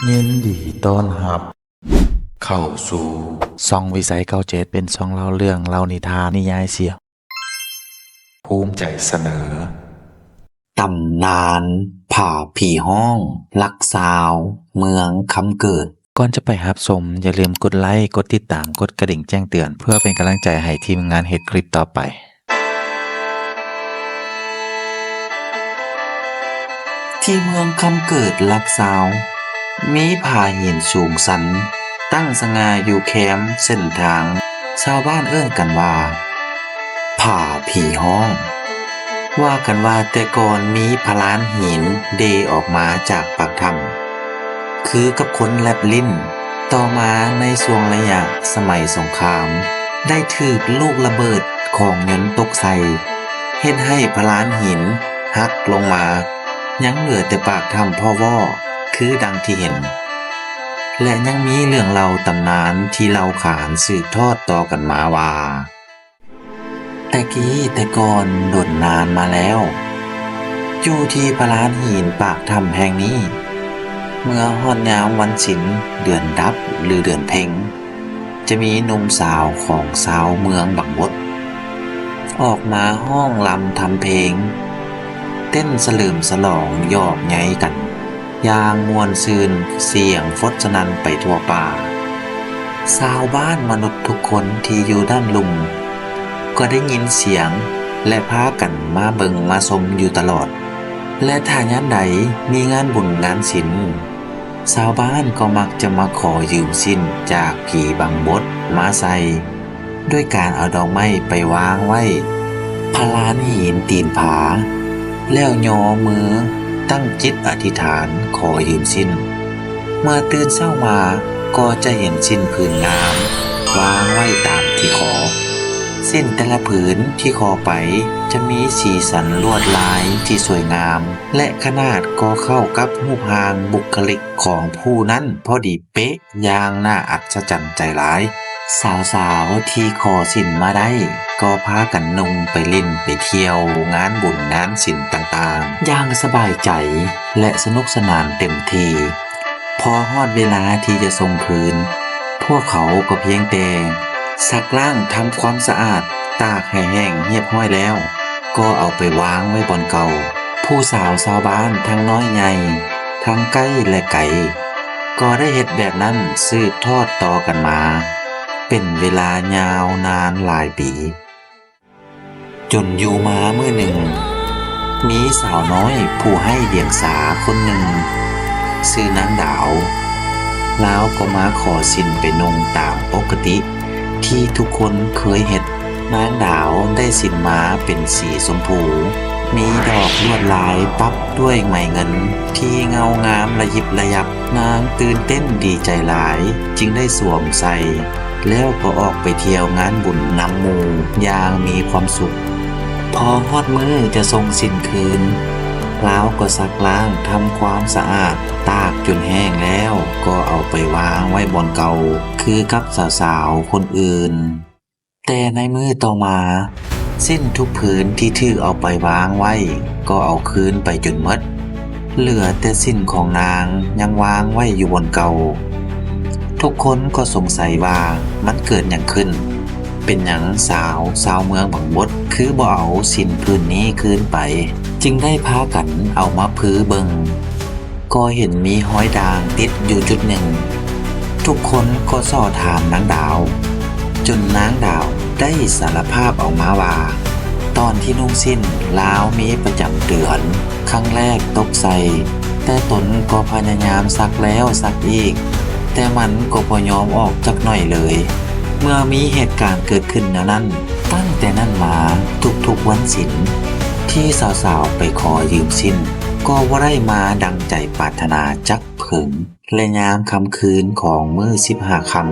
ຍິນດີຕ້ອນຮັບເຂົ້າສູ່ຊ່ອງວິໄສເກົ້າເຈັດ ເປັນຊ່ອງເລົ່າເລື່ອງ, ເລົ່ານິທານ, ນິຍາຍສຽງ. ພູມໃຈສະເໜີ ຕຳນານຜາຜີຮ້ອງຫຼັກຊາວ ເມືອງຄຳເກີດ. ກ່ອນຈະໄປຮັບຊົມ, ຢ່າລືມກົດໄລ, ກົດຕິດຕາມ, ກົດກະດິ່ງແຈ້ງເຕືອນ ເພື່ອເປັນກຳລັງໃຈໃຫ້ທີມງານເຮັດຄລິບຕໍ່ໄປ. ທີ່ເມືອງຄຳເກີດຫຼັກຊາວ ມີຜາຫີນສູງຊັນ ຕັ້ງສະຫງ່າຢູ່ແຄມເສັ້ນທາງ. ຊາວບ້ານເອີ້ນກັນວ່າ ຜາຜີຮ້ອງ. ວ່າກັນວ່າແຕ່ກ່ອນມີພະລານຫີນເດອອກມາຈາກປາກຖ້ຳ ຄືກັບຄົນແລັບຫຼິ້ນ. ຕໍ່ມາໃນຊ່ວງໄລຍະສະໄໝສົງຄາມ ໄດ້ຖືກລູກລະເບີດຂອງຍົນຕົກໃສ່ ເຮັດໃຫ້ພະລານຫີນຫັກລົງມາ ຍັງເຫຼືອແຕ່ປາກຖ້ຳພໍ້ວໍ້ ຄືດັ່ງທີ່ເຫັນ. ແລະ ຍັງມີເລື່ອງເລົ່າຕຳນານທີ່ເລົ່າຂານສືບທອດຕໍ່ກັນມາວ່າ ແຕ່ກີ້ແຕ່ກ່ອນດົນນານມາແລ້ວ ຢູ່ທີ່ພະລານຫີນປາກຖ້ຳແຫ່ງນີ້ ເມື່ອຮອດຍາມວັນສິນ ເດືອນດັບ ຫຼື ເດືອນເພັງ ຈະມີໜຸ່ມສາວຂອງຊາວເມືອງບັງບົດ ອອກມາຮ້ອງລຳທຳເພງ ເຕັ້ນສະເຫຼີມສະຫຼອງຫຍອກໃຍກັນ ຢ່າງມ່ວນຊື່ນ ສຽງຟົດສະໜັ່ນໄປທົ່ວປ່າ. ຊາວບ້ານມະນຸດທຸກຄົນທີ່ຢູ່ດ້ານລຸ່ມກໍໄດ້ຍິນສຽງ ແລະ ພາກັນມາເບິ່ງມາຊົມຢູ່ຕະຫຼອດ ແລະ ຖ້າຍາມໃດມີງານບຸນງານສິນ ຊາວບ້ານກໍມັກຈະມາຂໍຢືມສິ້ນຈາກຜີບັງບົດມາໃສ່ ດ້ວຍການເອົາດອກໄມ້ໄປວາງໄວ້ພະລານຫີນຕີນຜາ ແລ້ວຍໍມືຕັ້ງຈິດອະທິຖານຂໍຢືມສິ້ນ. ເມື່ອຕື່ນເຊົ້າມາກໍຈະເຫັນສິ້ນຜືນງາມວາງໄວ້ຕາມທີ່ຂໍ. ສິ້ນແຕ່ລະຜືນທີ່ຂໍໄປຈະມີສີສັນລວດລາຍທີ່ສວຍງາມ ແລະ ຂະໜາດກໍເຂົ້າກັບຮູບຮ່າງບຸກຄະລິກຂອງຜູ້ນັ້ນພໍດີເປະ ຢ່າງໜ້າອັດສະຈັນໃຈຫຼາຍ. ສາວໆທີ່ຂໍສິນມາໄດ້ກໍພາກັນນຸ່ງໄປຫຼິ້ນໄປທ່ຽວງານບຸນງານສິນຕ່າງໆ ຢ່າງສະບາຍໃຈ ແລະ ສະໜຸກສະໜານເຕັມທີ່. ພໍຮອດເວລາທີ່ຈະສົ່ງຄືນ ພວກເຂົາກໍພຽງແຕ່ຊັກລ້າງທຳຄວາມສະອາດ ຕາກໃຫ້ແຫ້ງຮຽບຮ້ອຍແລ້ວ ກໍເອົາໄປວາງໄວ້ບ່ອນເກົ່າ. ຜູ້ສາວຊາວບ້ານທັງນ້ອຍໃຫຍ່ ທັງໃກ້ ແລະ ໄກ ກໍໄດ້ເຮັດແບບນັ້ນສືບທອດຕໍ່ກັນມາ ເປັນເວລາຍາວນານຫຼາຍປີ ຈົນຢູ່ມາມື້ໜຶ່ງ ມີສາວນ້ອຍຜູ້ໄຮ້ດຽງສາຄົນໜຶ່ງ ຊື່ນາງດາວ. ລາວກໍມາຂໍສິນໄປນຸ່ງຕາມປົກກະຕິທີ່ທຸກຄົນເຄີຍເຮັດ. ນາງດາວໄດ້ສິນມາເປັນສີຊົມພູ ມີດອກລວດລາຍປັບດ້ວຍໄໝເງິນທີ່ເງົາງາມລະຍິບລະຍັບ. ນາງຕື່ນເຕັ້ນດີໃຈຫຼາຍ ຈຶ່ງໄດ້ສວມໃສ່ ແລ້ວກໍອອກໄປທ່ຽວງານບຸນນຳໝູ່ຢ່າງມີຄວາມສຸກ. ພໍຮອດມື້ຈະສົ່ງສິນຄືນ ລາວກໍຊັກລ້າງທຳຄວາມສະອາດ ຕາກຈົນແຫ້ງແລ້ວກໍເອົາໄປວາງໄວ້ບ່ອນເກົ່າ ຄືກັບສາວໆຄົນອື່ນ. ແຕ່ໃນມື້ຕໍ່ມາ ສິ້ນທຸກຜືນທີ່ຖືກເອົາໄປວາງໄວ້ກໍເອົາຄືນໄປຈົນໝົດ ເຫຼືອແຕ່ສິ້ນຂອງນາງຍັງວາງໄວ້ຢູ່ບ່ອນເກົ່າ. ທຸກຄົນກໍສົງໄສວ່າມັນເກີດຫຍັງຂຶ້ນ? ເປັນຫຍັງສາວຊາວເມືອງບັງບົດຄືບໍ່ເອົາສິ້ນຜືນນີ້ຄືນໄປ? ຈຶ່ງໄດ້ພາກັນເອົາມາພືເບິ່ງ ກໍເຫັນມີຮອຍດ່າງຕິດຢູ່ຈຸດໜຶ່ງ. ທຸກຄົນກໍສໍ່ຖາມນາງດາວ ຈົນນາງດາວໄດ້ສາລະພາບອອກມາວ່າ ຕອນທີ່ນຸ່ງສິ້ນ ລາວມີປະຈຳເດືອນ ຄັ້ງແລກຕົກໃສ່, ແຕ່ຕົນກໍພະຍາຍາມຊັກແລ້ວຊັກອີກ, ແຕ່ມັນກໍບໍ່ຍອມອອກຈັກໜ້ອຍເລີຍ. ເມື່ອມີເຫດການເກີດຂຶ້ນແນວນັ້ນ, ຕັ້ງແຕ່ນັ້ນມາ ທຸກໆວັນສິນ ທີ່ສາວໆໄປຂໍຢືມສິ້ນ ກໍບໍ່ໄດ້ມາດັ່ງໃຈປາດຖະໜາຈັກເຜິງ ແລະ ຍາມຄ່ຳຄືນຂອງມື້ສິບຫ້າຄ່ຳ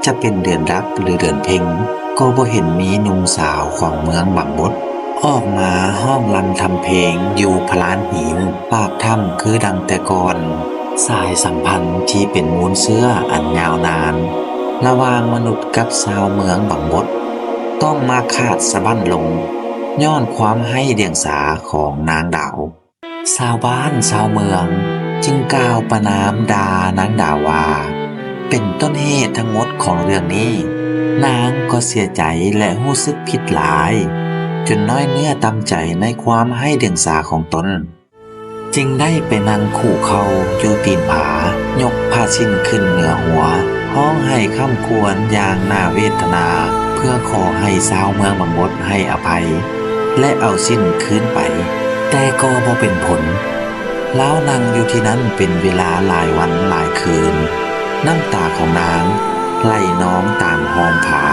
ຈະເປັນເດືອນດັບ ຫຼື ເດືອນເພັງ ກໍບໍ່ເຫັນມີໜຸ່ມສາວຂອງເມືອງບັງບົດ ອອກມາຮ້ອງລຳທຳເພງຢູ່ພະລານຫີນປາກຖ້ຳຄືດັ່ງແຕ່ກ່ອນ. ສາຍສຳພັນທີ່ເປັນມູນເຊື້ອອັນຍາວນານລະຫວ່າງມະນຸດກັບຊາວເມືອງບັງບົດ ຕ້ອງມາຂາດສະບັ້ນລົງ ຍ້ອນຄວາມໄຮ້ດຽງສາຂອງນາງດາວ. ຊາວບ້ານຊາວເມືອງ ຈຶ່ງກ່າວປະນາມດ່ານາງດາວວ່າ ເປັນຕົ້ນເຫດທັງໝົດຂອງເລື່ອງນີ້. ນາງກໍເສຍໃຈ ແລະ ຮູ້ສຶກຜິດຫຼາຍ ຈົນນ້ອຍເນື້ອຕ່ຳໃຈໃນຄວາມໄຮ້ດຽງສາຂອງຕົນ. ຈຶ່ງໄດ້ໄປນັ່ງຄຸເຂົ່າຢູ່ຕີນຜາ, ຍົກຜ້າສິ້ນຂຶ້ນເໜືອຫົວ, ຮ້ອງໄຫ້ຄ້ຳຄວນຢ່າງໜ້າເວທະນາ ເພື່ອຂໍໃຫ້ຊາວເມືອງບັງບົດໃຫ້ອະໄພ ແລະ ເອົາສິ້ນຄືນໄປ, ແຕ່ກໍບໍ່ເປັນຜົນ. ລາວນັ່ງຢູ່ທີ່ນັ້ນເປັນເວລາຫຼາຍວັນຫຼາຍຄືນ. ນ້ຳຕາຂອງນາງໄຫຼນອງຕາມຮ່ອງຜາ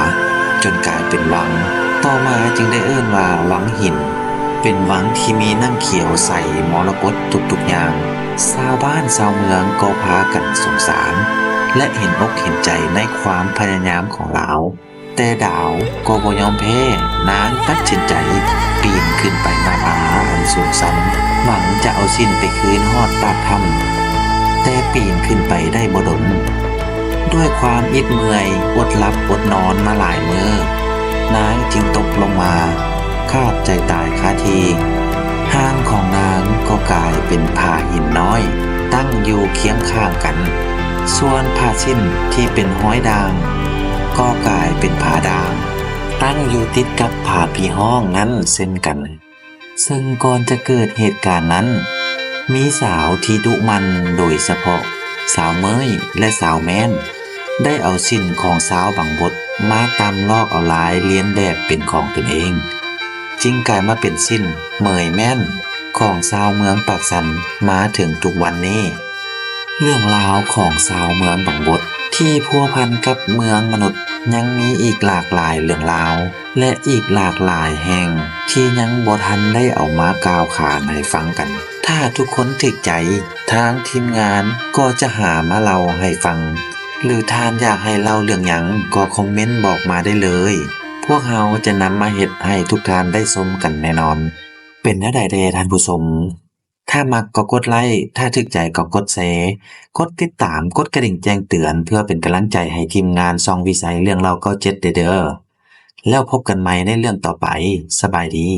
ຈົນກາຍເປັນວັງ. ຕໍ່ມາຈຶ່ງໄດ້ເອີ້ນວ່າວັງຫີນ. ເປັນວັງທີ່ມີນ້ຳຂຽວໃສມໍລະກົດທຸກໆຢ່າງ. ຊາວບ້ານຊາວເມືອງກໍພາກັນສົງສານ ແລະ ເຫັນອົກເຫັນໃຈໃນຄວາມພະຍາຍາມຂອງລາວ. ແຕ່ດາວກໍບໍ່ຍອມແພ້, ນາງຕັດສິນໃຈປີນຂຶ້ນໄປໜ້າຜາອັນສູງຊັນ, ຫວັງຈະເອົາສິ້ນໄປຄືນຮອດປາກຖ້ຳ. ແຕ່ປີນຂຶ້ນໄປໄດ້ບໍ່ດົນ, ດ້ວຍຄວາມອິດເມື່ອຍ ອົດຫຼັບອົດນອນມາຫຼາຍມື້, ນາງຈຶ່ງຕົກລົງມາ ຂາດໃຈຕາຍຄາທີ່. ຮ່າງຂອງນາງກໍກາຍເປັນຜາຫີນນ້ອຍ ຕັ້ງຢູ່ຄຽງຂ້າງກັນ, ສ່ວນຜ້າສິ້ນທີ່ເປັນຮອຍດ່າງ ກໍກາຍເປັນຜາດ່າງ ຕັ້ງຢູ່ຕິດກັບຜາຜີຮ້ອງນັ້ນເຊັ່ນກັນ. ເຊິ່ງກ່ອນຈະເກີດເຫດການນັ້ນ, ມີສາວທີ່ດຸໝັ່ນ, ໂດຍສະເພາະສາວເມີຍ ແລະ ສາວແມ່ນ ໄດ້ເອົາສິ້ນຂອງຊາວບັງບົດມາຕຳລອກເອົາລາຍລຽນແບບເປັນຂອງຕົນເອງ, ຈຶ່ງກາຍມາເປັນສິ້ນເມີຍແມ່ນຂອງຊາວເມືອງປາກຊັນມາເຖິງທຸກວັນນີ້. ເລື່ອງລາວຂອງຊາວເມືອງບັງບົດທີ່ພົວພັນກັບເມືອງມະນຸດ ຍັງມີອີກຫຼາກຫຼາຍເລື່ອງລາວ ແລະ ອີກຫຼາກຫຼາຍແຫ່ງທີ່ຍັງບໍ່ທັນໄດ້ເອົາມາກ່າວຂານໃຫ້ຟັງກັນ. ຖ້າທຸກຄົນຖືກໃຈ, ທາງທີມງານກໍຈະຫາມາເລົ່າໃຫ້ຟັງ, ຫຼື ທ່ານຢາກໃຫ້ເລົ່າເລື່ອງຫຍັງກໍຄອມເມັນບອກມາໄດ້ເລີຍ, ພວກເຮົາຈະນຳມາເຮັດໃຫ້ທຸກທ່ານໄດ້ຊົມກັນແນ່ນອນ. ເປັນແນວໃດແດ່ທ່ານຜູ້ຊົມ? ຖ້າມັກກໍກົດໄລ້, ຖ້າຖືກໃຈກໍກົດແຊ, ກົດຕິດຕາມ, ກົດກະດິ່ງແຈ້ງເຕືອນ ເພື່ອເປັນກຳລັງໃຈໃຫ້ທີມງານຊ່ອງວິໄສເລື່ອງເລົ່າເກົ້າເຈັດເດີ. ແລ້ວພົບກັນໃໝ່ໃນເລື່ອງຕໍ່ໄປ. ສະບາຍດີ.